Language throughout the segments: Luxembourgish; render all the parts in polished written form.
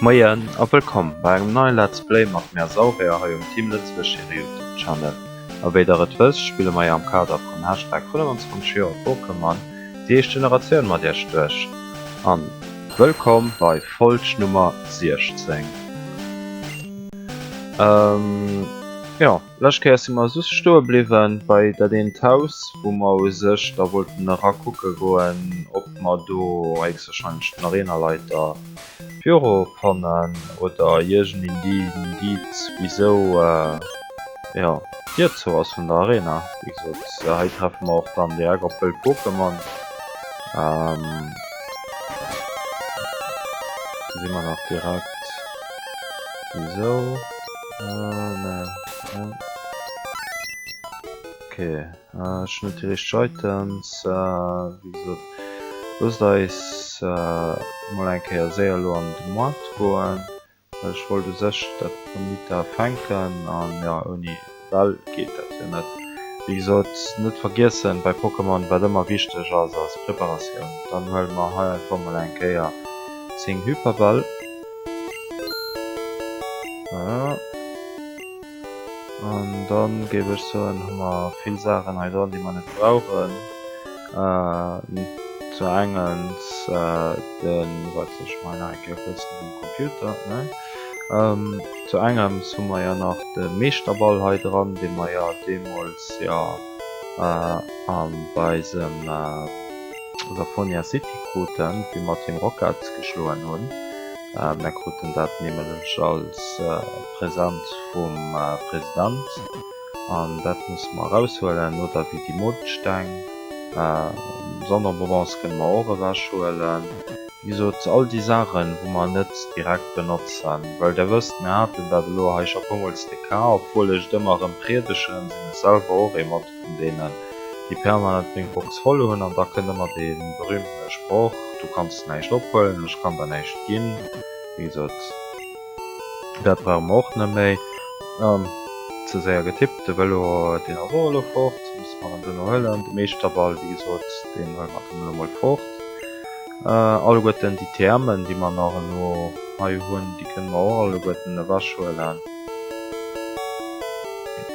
Moien a wëllkomm bei engem neien Let's Play mat mär Saurier hei um Team Lëtzebuerg hire Youtube Channel. A wéi der et wësst spille mer jo am Kader vun Hashtag 25 Joer Pokémon déi éischt Generatioun mat iech duerch. An wëllkomm bei Folg Nummer 16. Jo, lescht Kéier si mer soss stoe bliwwen bei dat eent Haus wou mer u sech da wollten era kucke goen ob mer do héchstwahrscheinlech den Arenaleiter Pyro fannen oder iergend Indiz wisou jo d'Dier zou ass vun der Arena. Wéi gesot hei treffe mer och dann direkt op wëll Pokémon. Gesi mer nach direkt wisou ne ok. Ech hunn net déi richteg Items. Wéi gesot, loosst eis mol eng Kéier séier elo an de Moart goen, well ech wollt u sech dat Ponyta fänken an jo, ouni Bäll geet dat jo net. Wéi gesot, net vergiessen, bei Pokémon, wat ëmmer wichteg ass, ass Preparatioun. Dann huele mer hei einfach mol eng Kéier 10 Hyperbäll. Voilà. An dann géif ech soen, hu mer vill Saachen hei dran, déi mer net brauchen. Zu engens de, waart, ech maachen nach eng Kéier kuerz den Computer, ne? Zu engems hu mer jo nach de Meeschterball hei dran, dee mer jo deemools jo bei eisem Safonia City kruten, wéi mer Team Rocket geschloen hunn. Mär kruten dat nämlech als Present vum President an dat musse mer eraushuelen. Oder wéi déi Mondsteng. Sonderbonbons kënne mer och ewechhuelen. Wéi gesot, all déi Saachen, wou mer net direkt benotzen. Well Der wësst, mir haten dat elo hei scho puermools de Cas, obwuel ech et ëmmer erëm priedegen, sinn ech selwer och ee mat vun deenen, déi permanent meng Box voll hunn an da kënnt ëmmer dee berühmtene Sproch, du kanns näischt ophuelen, ech kann der näischt ginn. Wéi gesot, dat brauche mer och net méi. Ze séier getippt, de Vëlo, deen ass och elo fort, musse mer en duerno huelen. De Meeschterball, wéi gesot, deen huele mer dann elo mol fort. Alleguerten déi TMen, déi mer nach elo hei hunn, déi kënne mer och alleguerten ewechhuelen.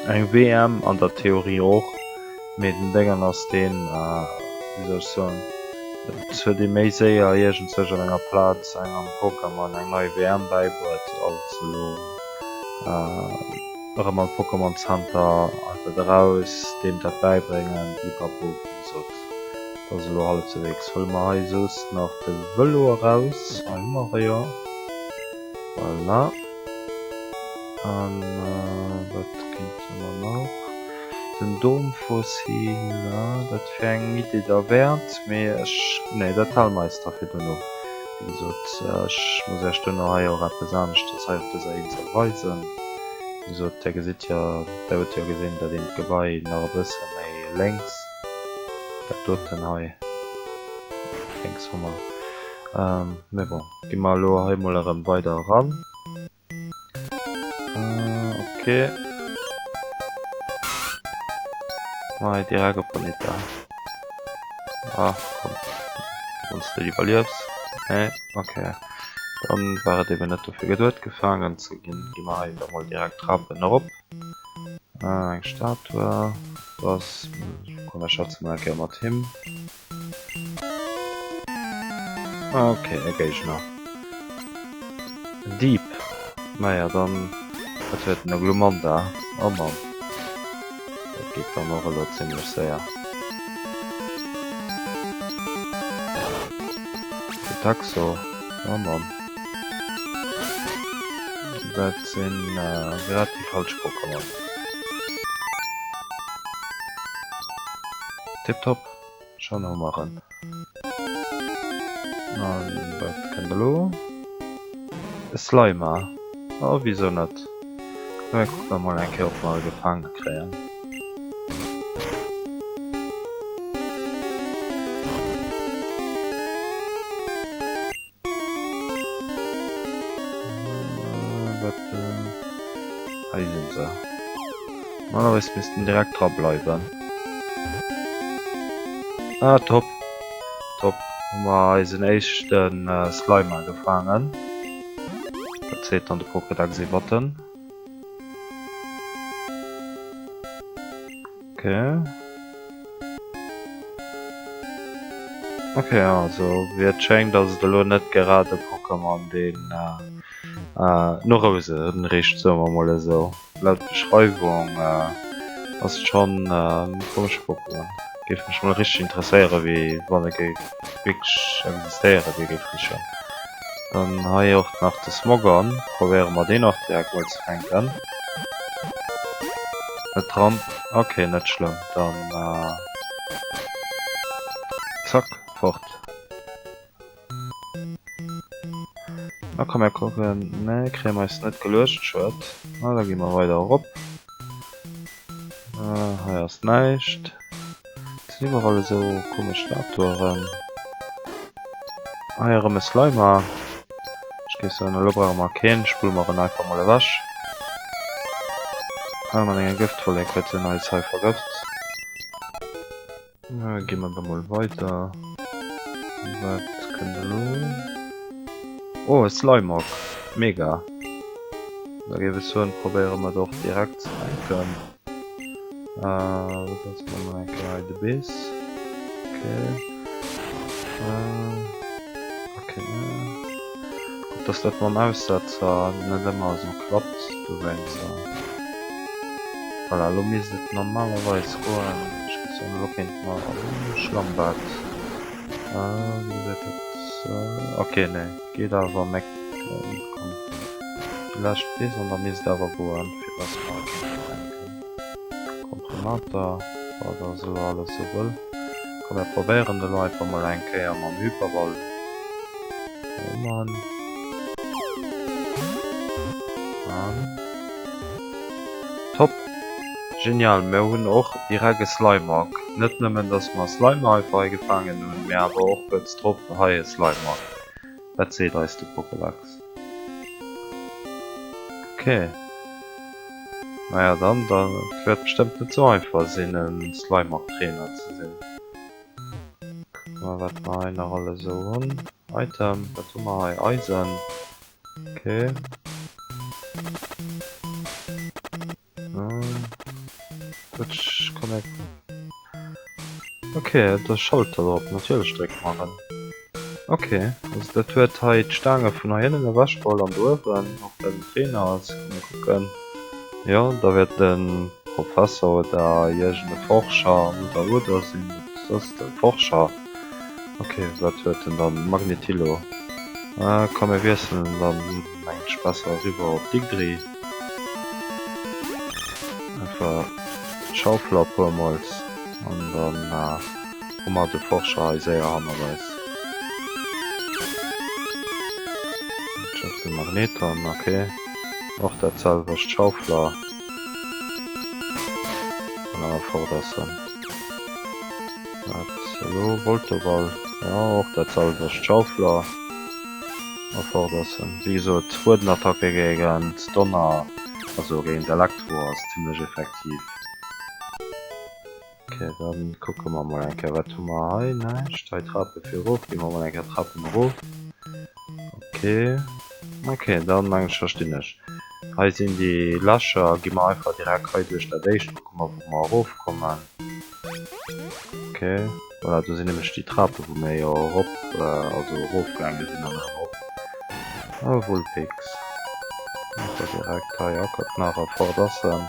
Eng WM an der Theorie och, mee den Déngen ass deen, wéi soll ech soen, et huet ee méi séier iergendzwousch op enger Plaz engem Pokémon eng nei WM bäibruet, als elo erëm am Pokémon Center dat eraus, deem dat bäibréngen, blipapo, wéi gesot, dat ass elo hallefwegs. Huele mer hei soss nach de Vëlo eraus, hei hu mer e jo, voilà. An wat kéinte mer nach? Den Domfossil, dat wier eng Idee derwäert, mee ech, nee, dat hale mer eis da fir duerno. Wéi gesot, ech muss Iech duerno hei och eppes aneschtes hei op dëser Insel weisen. Wéi gesot, Där gesitt jo, Där hutt jo gesinn, dat eent Gebai nach e bësse méi lénks, dat doten hei lénks hu mer. Mee bon, gi mer elo hei mol erëm weider eran. Okay. Mei, direkt op Bonita. Ah, komm. Wann du iwwerliefs. Nee, okay. Dann war et eben net dofir geduet, gefaangen ze ginn. Gi mer hei da mol direkt Trapen erop. Ah, eng Statue. Was? Komm, ech schwätze mol eng Kéier mat him. Okay, e Géigner. En Dieb. Naja, dann... Wat huet en? E Glumanda. Oh Mann. Dat geet dann och elo zimlech séier. Getaxo. Oh Mann. Dat sinn grad déi falsch Pokémon. Tiptop, schon hu mer en. An wat kënnt elo? E Slimer. Oh, wisou net? Mir kucke mol eng Kéier, ob mer e gefaange kréien. Hei sinn se. Normalerweis misst en direkt dra bleiwen. Ah, top. Top. Hu mer eisen éischten Slimer gefaangen. Wat seet dann de Pokédex iwwert en? Ok. Ok, also wéi et schéngt ass et elo net grad e Pokémon deen no Rouse richt, soe mer mol esou. Laut Beschreiwung ass et schonn e komesche Pokémon. Géif mech mol richteg interesséiere wéi wann e géif wierklech existéieren, wéi e géif richen. Dann hei och nach de Smogon, probéiere mer deen och direkt mol ze fänken. Net dran, ok net schlëmm, dann zack fort. Na komm mir kucken, nee kréie mer eis net geluecht, schued. Na da gi mer weider erop. Hei ass näischt. Et sinn iwwerall esou komesch Statuen. Hei erëm e Slimer. Ech géif soen, elo brauche mer keen, spulle mer en einfach mol ewech. Hei mat enger Gëftwollek huet en eis hei vergëft. Gi mer da mol weider. Wat kënnt elo? Oh, e Slimog! Mega! Da géif ech soen, probéiere mer et och direkt ze fänken. Wat ass elo nach eng Kéier hei de Biss? Okay. Okay. Gutt, dass dat mam Aussetzer net ëmmer esou klappt, dowéinst. Voilà, elo misst et normalerweis goen. Ech géif soen, elo kéinte mer an Schlammbad. Wéi gesäit dat? Okay, nee, geet awer, mä komm, déi lescht Biss an da misst et awer goen, fir dass mer e kéinte fänken. Komprimator, wat ass elo alles sou wëll. Komm mir probéieren elo einfach mol eng Kéier mam Hyperball. Oh Mann. An. Top! Genial, mir hunn och direkt e Slimeock. Net nëmmen dass mer Slimer einfach hei gefaangen hunn, mee awer och kuerz drop hei e Slimeock. Wat seet eis de Pokédex? Ok. Naja dann, dat wäert bestëmmt net sou einfach sinn e Slimeock Trainer ze sinn. Kucke mer wat mer hei nach alles esou hunn. Item, wat hu mer hei? Eisen. Ok. Quatsch, komm her. Ok, da Schalter drop, natierlech drécke mer en. Ok, also dat huet hei d'Staange vun hei ënnen ewechgeholl an do uewen och well den Trainer ass. Komm mir kucken. Jo, da wäert de Professor oder iergend e Forscher oder oder sinn. Dat ass de Forscher. Ok, wat huet en dann? Magnetillo. Komm mir wiesselen dann mengen ech besser eriwwer op Digdri. Einfach d'Schaufler e puer mols an dann hu mer de Forscher hei séier hannert eis. De Magneton, ok. Och dat selwecht, Schaufler. An awer fort ass en. Wat elo? Voltoball, jo och dat selwecht, Schaufler. A fort ass en. Wéi gesot, Buedenattacke géigent Donner, also géint Elektro ass zimlech effektiv. Ok, dann kucke mer mol eng Kéier, wat hu mer hei? Näischt. Hei Trape fir erof, gi mer mol eng Kéier Trapen erof. Ok, ok, dann mengen ech verstinn ech. Hei sinn déi Lächer, gi mer einfach direkt hei duerch dat éischt, kucke mer wou mer erofkommen. Ok, voilà, do sinn nämlech déi Trape wou mir jo erop, also erofgaange sinn an erëm erop. Oh, Vulpix. Einfach direkt hei Ackerknarre fort ass en.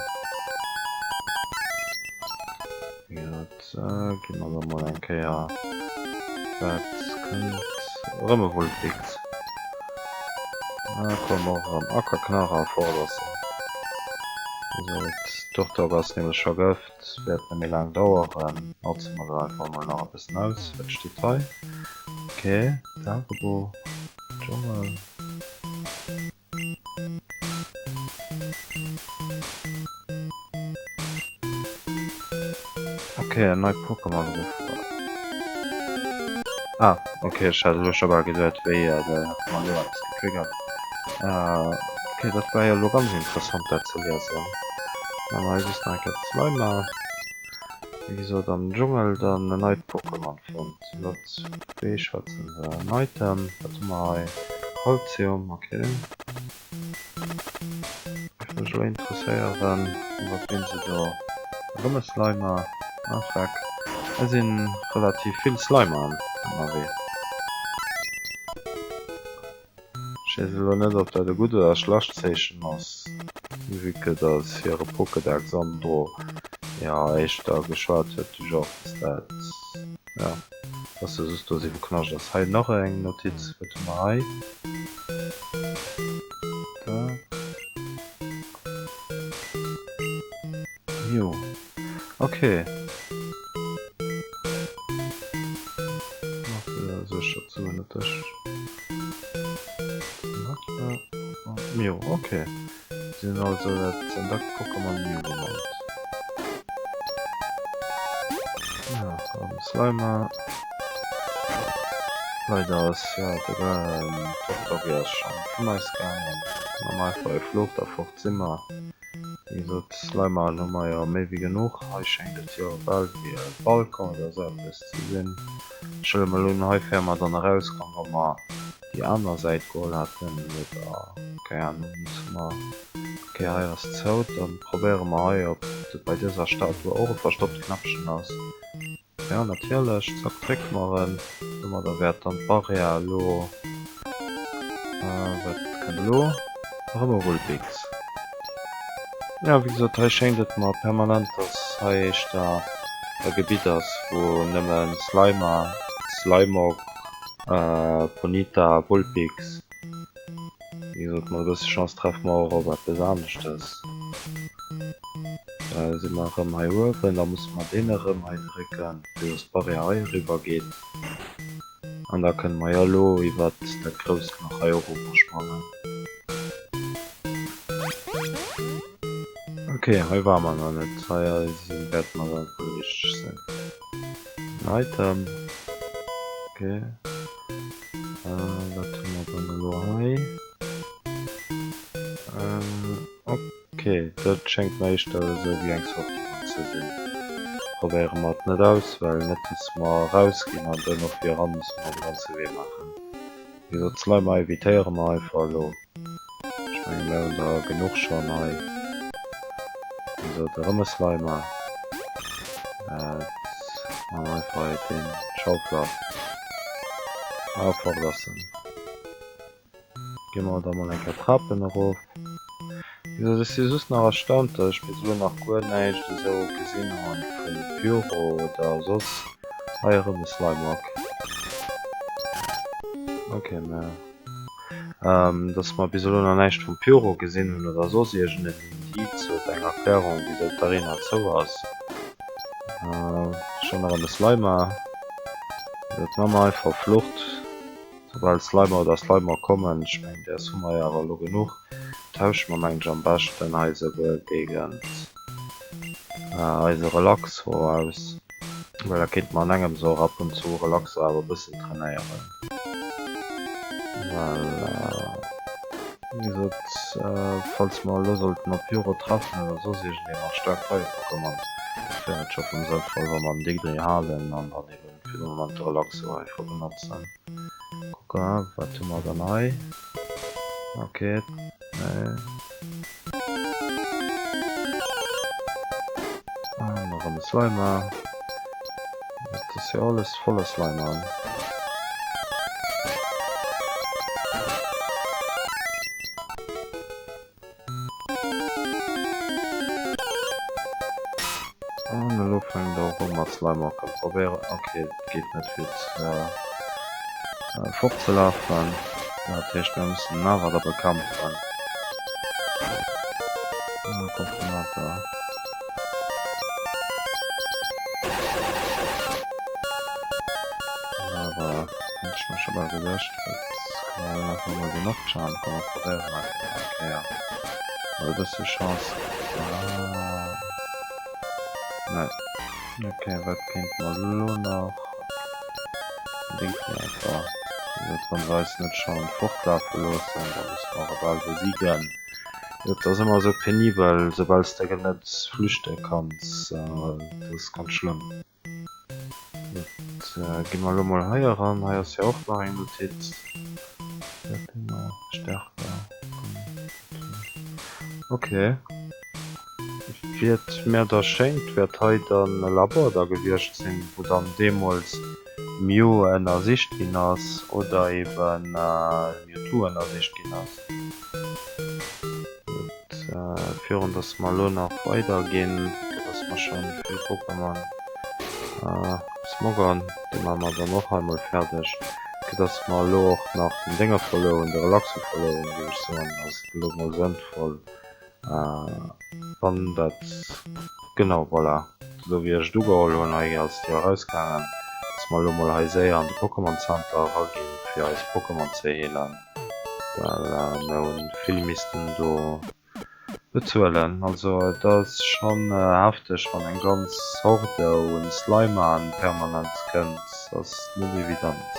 Gutt, gi mer da mol eng Kéier. Wat kënnt? Erëm e Vulpix. Ah, komm, och erëm Ackerknarre fort ass en. Wéi gesot, Turtok ass nämlech scho Gëft, wäert net méi laang daueren. Notze mer dat einfach mol nach e bëssen aus. Wat steet hei? Ok, Tagebuch, Dschungel. Ok, en neit Pokémon gefuer. Ah, ok, ech hat elo scho bal geduet, wéi dat hätt mer elo eppes getriggert. Ok, dat war jo elo ganz interessant dat ze liesen. Maache mer hei just nach eng Kéier d'Slimer. Wéi gesot am Dschungel dann en neit Pokémon fonnt. Iwwert wee schwätzen se? En Item, wat hu mer hei? Kalzium, ok. Géif mech elo interesséieren iwwert ween se do erëm e Slimer, ah freck, hei sinn relativ vill Slimeren ënnerwee. Ech weess elo net ob dat e gutt oder schlecht Zeechen ass, vue que dass hire Pokédex Andro jo éischter geschwat huet du genre dass dat jo dass se just do si wou Knascht ass. Hei nach eng Notiz, wat hu mer hei? Dat. Jo. Ok. Nach fir sécher ze hunn, dat ech. Mew, ok. Si hunn also dat entdeckt Pokémon Mew genannt. Ja, erëm Slimer. Leider ass ja de Tochtoggy ass schonn vun eis gaangen. Mam einfache Fluch da fort si mer. Wéi gesot, Slimer hu mer jo méi wéi genuch. Hei schéngt et jo bal wéi e Balcon oder esou eppes ze sinn. Ech huele mol un, hei wäre mer dann erauskomm, wa mer déi aner Säit geholl hätten oder keng Ahnung. Musse mer, ok, hei ass zou, da probéiere mer hei, ob bei dëser Statue och e verstoppt Knäppchen ass. Jo natierlech, zack drécke mer en. Domadder wäert dann d'Barrière elo, wat kënnt elo? Erëm e Vulpix. Jo wéi gesot, hei schéngt et mer permanent dass hei éischter e Gebitt ass wou nëmme Slimer, Slimog, Ponyta, Vulpix, wéi gesot mat e bësse Chance treffe mer och op eppes aneschtes. Da si mer erëm hei uewen, da musse mer deen erëm hei drécken, fir dass d'Barrière hei eriwwer geet. An da kënne mer jo elo iwwert dat grousst Lach hei och eroversprangen. Ok, hei ware mer nach net. Hei wäerte mer dann wuel richteg sinn. En Item. Ok. Wat hu mer dann elo hei? Ok, dat schéngt mer éischter esou wéi eng Sortiment ze sinn. Probéiere mer et net aus, well net dass mer erausginn an duerno fir eran musse mer de ganze Wee maachen. Wéi gesot, Slimer evitéiere mer einfach elo. Ech mengen mir hunn der genuch schonn hei. Wéi gesot, erëm e Slimer. Dat maache mer einfach hei den Schaufler. A fort ass en. Gi mer da mol eng Kéier d'Trapen erof. Wéi gesot, ech si just nach erstaunt, dass ech bis elo nach guer näischt esou gesinn hunn vu Pyro oder soss. Hei erëm e Slimerock. Ok, mä dass mer bis elo nach näischt vum Pyro gesinn hunn oder soss iergend en Indiz oder eng Erklärung, wisou d'Arena zou ass. Schonn erëm e Slimer. Dat maache mer einfach Flucht. Soubal Slimer oder Slimer kommen, ech mengen däers hu mer jo awer elo genuch, tausche mer mengen ech am beschten hei esouguer géigent eise Relaxo aus, well da kéinte mer an engems och ab und zu Relaxo awer e bëssen trainéieren, well wéi gesot falls mer elo sollten op Pyro treffen oder soss iergendee mat staark Feier-Pokémon, wär et scho vum sënnvoll wa mer den Digdri halen an dann eben fir de Moment de Relaxo einfach benotzen. Kucken, wat hu mer dann hei? Okay, nee. An erëm e Slimer. Dat ass jo alles voller Slimeren. An elo fänkt och u mat Slimer kann probéieren. Ok, et geet net fir fortzelafen. Dat heescht mir mussen en awer da bekämpfen. Ah, Konfirmator. Awer hunn ech mer scho bal geduecht, et kann een einfach mol den Nocturne kommen probéieren einfach nach eng Kéier. Mat e bësse Chance. Ah. Nee. Ok, wat kéinte mer elo nach? Ding fir einfach. Wéi gesot, wa se eis net schonn fortlafe loossen, da musse mer och bal besiegen. Et ass ëmmer esou penibel, soubal s de net flüchte kanns. Dat ass ganz schlëmm. Gutt, gi mer elo mol hei eran. Hei ass jo och nach eng Notiz. Dat hu mer. Stärker. Ok. Wéi et mir da schéngt, wäert hei dann e Labor da gewiescht sinn, wou dann deemools Mew ënnersicht ginn ass oder eben Mewtwo ënnersicht ginn ass. Gutt, virun dass mer elo nach weider ginn, fir dass mer schon vill Pokémon, Smogon, dee maache mer dann och hei mol fäerdeg, fir dass mer elo och nach den Dénge verluer hunn, de Relaxo verluer hunn, géif ech soen, ass et elo mol sënnvoll, wann dat, genau, voilà, esou wéi ech et ugeholl hunn, hei ass et jo erausgaangen, dass mer elo mol hei séier an de Pokémon Center eraginn, fir eis Pokémon ze heelen. Well mir hunn vill missten do bezuelen. Also et ass schonn hefteg wann eng ganz Horde un Slimaen permanent kënnt. Ass net evident.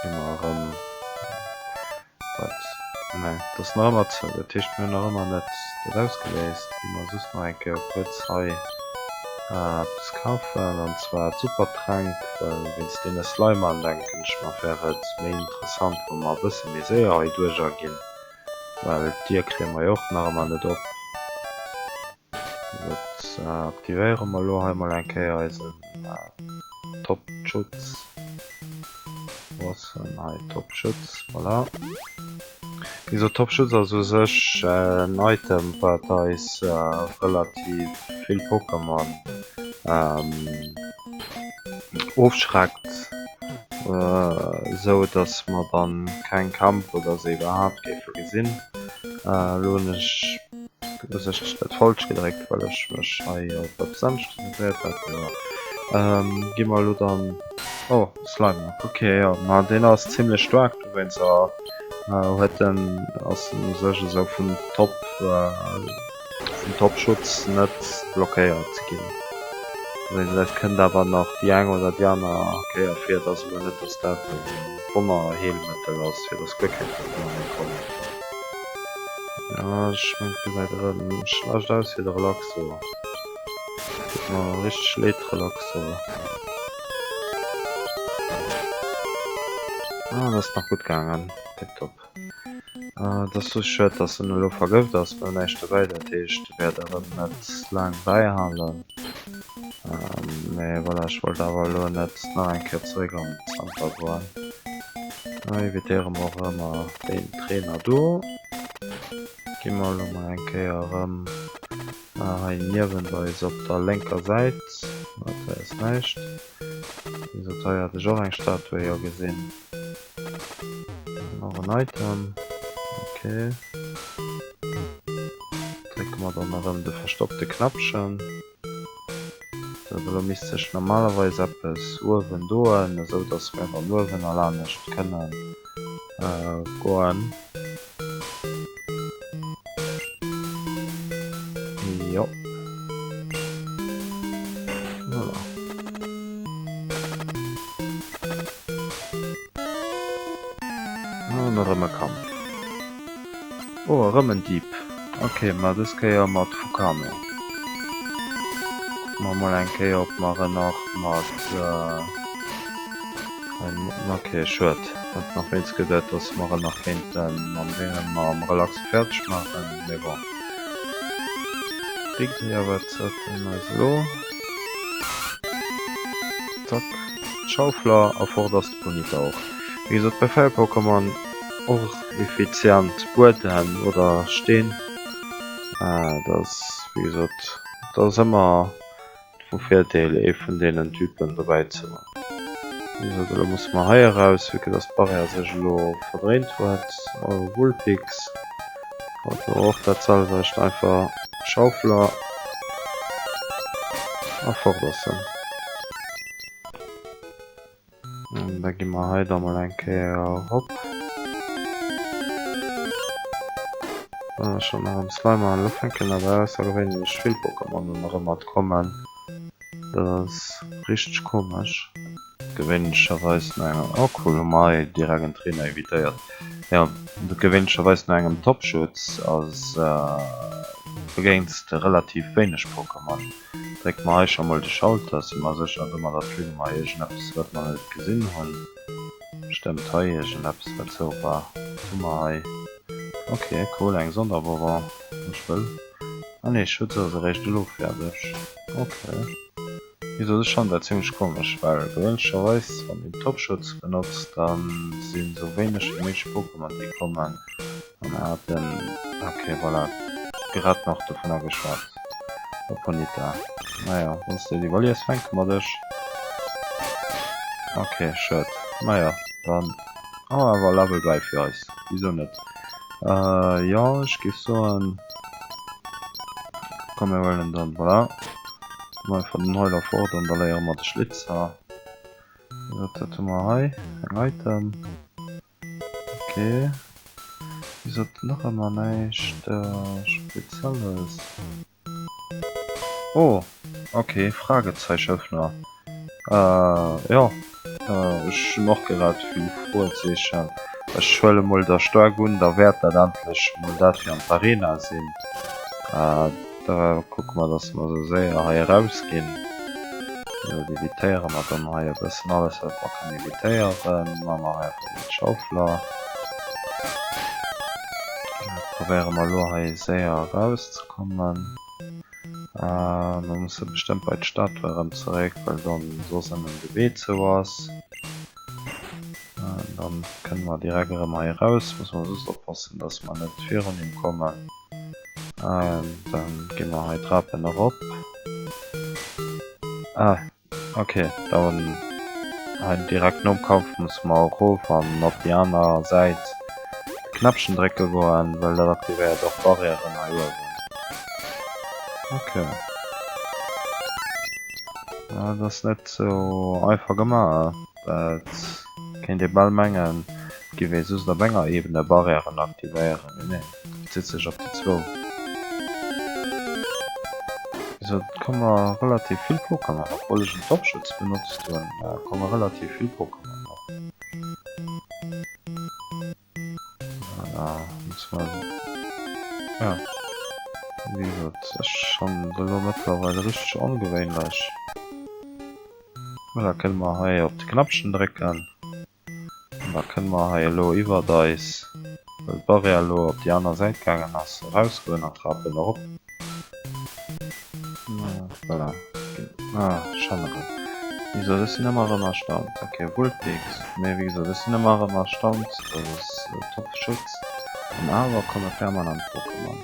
Gi mer erëm. Wat? Nee, et ass nach ëmmer zou. Dat heescht mir hunn nach ëmmer net dat ausgeléist. Gi mer soss nach eng Kéier kuerz hei eppes kafen, an zwar d'Supertränk, well wéinst deene Slimern denken ech mer wär et méi interessant wa mer e bësse méi séier hei duercher ginn, well d'Dier kréie mer jo och nach ëmmer net op. Dat aktivéiere mer elo hei mol eng Kéier eisen Top-Schutz. Wou ass en? Hei, Top-Schutz, voilà. Wéi gesot, Top Schutz ass u sech en Item wat eis relativ vill Pokémon ofschreckt, esou dass mer dann keng Kämpf oder sou iwwerhaapt géife gesinn. Elo hunn ech u sech dat falsch gedréckt, well ech mech hei op eppes anescht konzentréiert hat. Gi mer elo dann, oh Slimer, ok jo, ma deen ass zimlech staark dowéinst. Huet en ass en u sech esou vum Top vum Topschutz net blockéiert ginn. Dat kënnt awer nach déi eng oder déi aner Kéier vir. Et ass elo net, datt dat e Wonnerheelmëttel ass, fir datt guer keng Pokémon méi kommen. Jo, ech mengen et gesäit erëm schlecht aus fir de Relaxo. Deet mer richteg leed, Relaxo. Ah, dat ass nach gutt gaangen. Tiptop. Et ass just schued, dass en elo vergëft ass. Mir hunn näischt dobäi, dat heescht, e wäert erëm net laang bäihalen. Mee voilà, ech wollt awer elo net nach eng Kéier zeréck an den Center goen. Da evitéiere mer och ëmmer deen Trainer do. Gi mer elo mol eng Kéier erëm hei niewent eis op der lénker Säit. Dat hei ass näischt. Wéi gesot, hei hat ech och eng Statue jo gesinn. An och en Item. Ok. Drécke mer dann erëm de verstoppte Knäppchen. Dat elo misst sech normalerweis eppes uewen doen, esou dass mir dann uewen erlanescht kënnen goen. Jo. Voilà. An erëm e Kampf. Oh, erëm en Dieb. Ok, ma dës Kéier mat Fukano. Kucke mer mol eng Kéier, ob mer en nach mat... Ok, schued. Hat nach wéinst geduet, dass mer en nach kéinten mam Déngen, mam Relaxe fäerdeg maachen, mee bon. Digdrier, wat sot en eis elo? Zack, Schaufler a fort ass de Ponita och. Wéi gesot, bei Feier-Pokémon och effizient Buedem oder Steen. Dat ass, wéi gesot, dat ass ëmmer vu Virdeel ee vun deenen Typen dobäi ze hunn. Wéi gesot, elo musse mer hei eraus, vue que dass d'Barrière sech elo verdréint huet. Vulpix huet elo och dat selwecht, einfach Schaufler a fort ass en. An da gi mer hei da mol eng Kéier erop. Ah, schon erëm Slimer. Elo fänken awer aussergewéinlech vill Pokémon un erëm mat kommen. Dat ass richteg komesch. Gewéinlecherweis no engem, oh cool, hu mer hei direkt en Trainer evitéiert. Jo, gewéinlecherweis no engem Topschutz ass begéins de relativ wéineg Pokémon. Drécke mer hei scho mol de Schalter, si mer sécher, domadder fliege mer iergendeppes wat mer net gesinn hunn. Bestëmmt hei iergendeppes wat zou war. Wat hu mer hei? Ok, cool, eng Sonderbonbon. Ech wëll. Ah nee, Schutz ass eréischt elo fäerdeg. Ok. Wéi gesot, ech fannen dat zimmlech komesch, well gewéinlecherweis wann een Topschutz benotzt, da sinn sou wéineg wéi méiglech Pokémon déi kommen. An er hat den, ok voilà, grad nach dovunner geschwat. E Ponyta. Naja, wann s de et iwwerlies, fänke mer dech. Ok, schued. Naja, dann oh, awer Level bäi fir eis. Wisou net? Äh, jo, ech géif soen, komm mir huelen dann, voilà. Mol einfach den Heuler fort an da léiere mer de Schlitzer. Wat dat hu mer hei? Eng Item. Ok. Wéi sot nach ëmmer näischt Spezielles. Oh, ok, Fragezeichöffner. Äh, jo, ech hunn och grad vill Froezeechen. Ech huele mol der staark un, da wäert dat endlech mol dat fir an d'Arena sinn. Da kucke mer, dass mer esou séier hei erausginn. Dat evitéiere mer dann hei e bëssen. Alles, wat mer kënnen evitéieren, maache mer hei einfach mat Schaufler. Dat probéiere mer elo hei séier erauszekommen. Mer musse bestëmmt bei d'Statue erëm zeréck, well dann soss ënnen de Wee zou ass. Dann kënne mer direkt erëm hei eraus. Musse mer just oppassen, dass mer net virun him kommen. An dann gi mer hei Trapen erop. Ah, okay, dann hei direkt nom Kampf musse mer erof an op déi aner Säit de Knäppchen drécke goen, well dat aktivéiert och Barrièren hei uewen. Okay. Dat ass net sou einfach gemaach. Dat kéint ee bal mengen, et géif ee just op enger Ebene Barrièren aktivéieren, mee nee. Bezitt sech op déi zwou. Sou, et komme relativ vill Pokémon, obwuel ech en Topschutz benotzt hunn, komme relativ vill Pokémon nach. Voilà, muss mer, ja, wéi gesot, ech fannen et elo mëttlerweil richteg ongewéinlech. Voilà, kënne mer hei op de Knäppchen drécken. An da kënne mer hei elo iwwert eis, well d'Barrière elo op déi aner Säit gaangen ass, erausgoen an d'Trapen erop. Voilà. Ah, schonn erëm. Wéi gesot, ech sinn ëmmer erëm erstaunt. Ok, Vulpix. Mee wéi gesot, ech sinn ëmmer erëm erstaunt. Dat ass Topfschutz. An awer komme permanent Pokémon.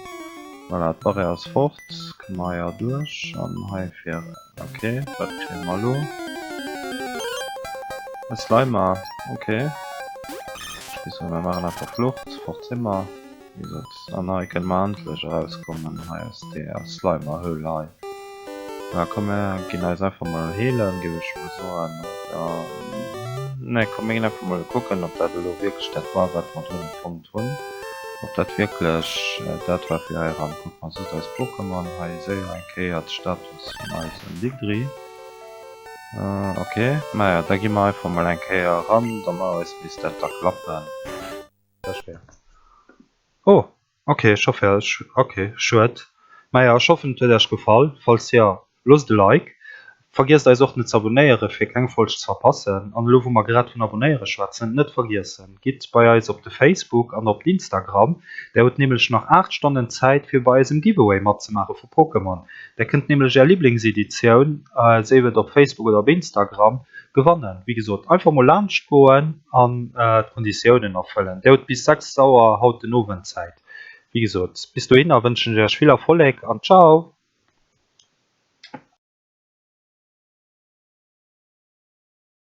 Voilà, d'Barrière ass fort. Kënne mer hei erduerch an hei fir. Ok, wat kréie mer elo? E Slimer, ok. Ech géif soen, mir maachen einfach Flucht, fort si mer. Wéi gesot, an hei kënne mer endlech erauskommen hei aus deeër Slimer-Höhl hei. Na komm, mir ginn eis einfach mol heelen, géif ech mol soen. Oder, nee, komm, mir ginn einfach mol kucken, ob dat elo wierklech dat war, wat mer drënne fonnt hunn. Ob dat wierklech dat war fir hei eran. Kucke mer soss eis Pokémon hei séier eng Kéier d'Stadt. Vun eisem Digri. Ok, maja, da gi mer einfach mol eng Kéier eran, normalerweis misst dat da klappen. Oh, ok, scho fäerdeg, ok, schued. Maja, ech hoffen et huet iech gefall, falls jo, loosst e Like, vergiesst eis och net ze abonéiere fir keng Folg ze verpassen. An elo wou mer grad vun abonéiere schwätzen, net vergiessen, gitt bei eis op de Facebook an op d'Instagram, där hutt nämlech nach 8 Stonnen Zäit fir bei eisem Giveaway matzemaache vu Pokémon. Där kënnt nämlech är Liblingseditioun, séif et op Facebook oder op Instagram, gewannen. Wéi gesot, einfach mol laanscht goen an d'Konditiounen erfëllen. Där hutt bis 6 Auer haut den Owend Zäit. Wéi gesot, bis dohinner wënschen ech iech vill Erfolleg an Ciao!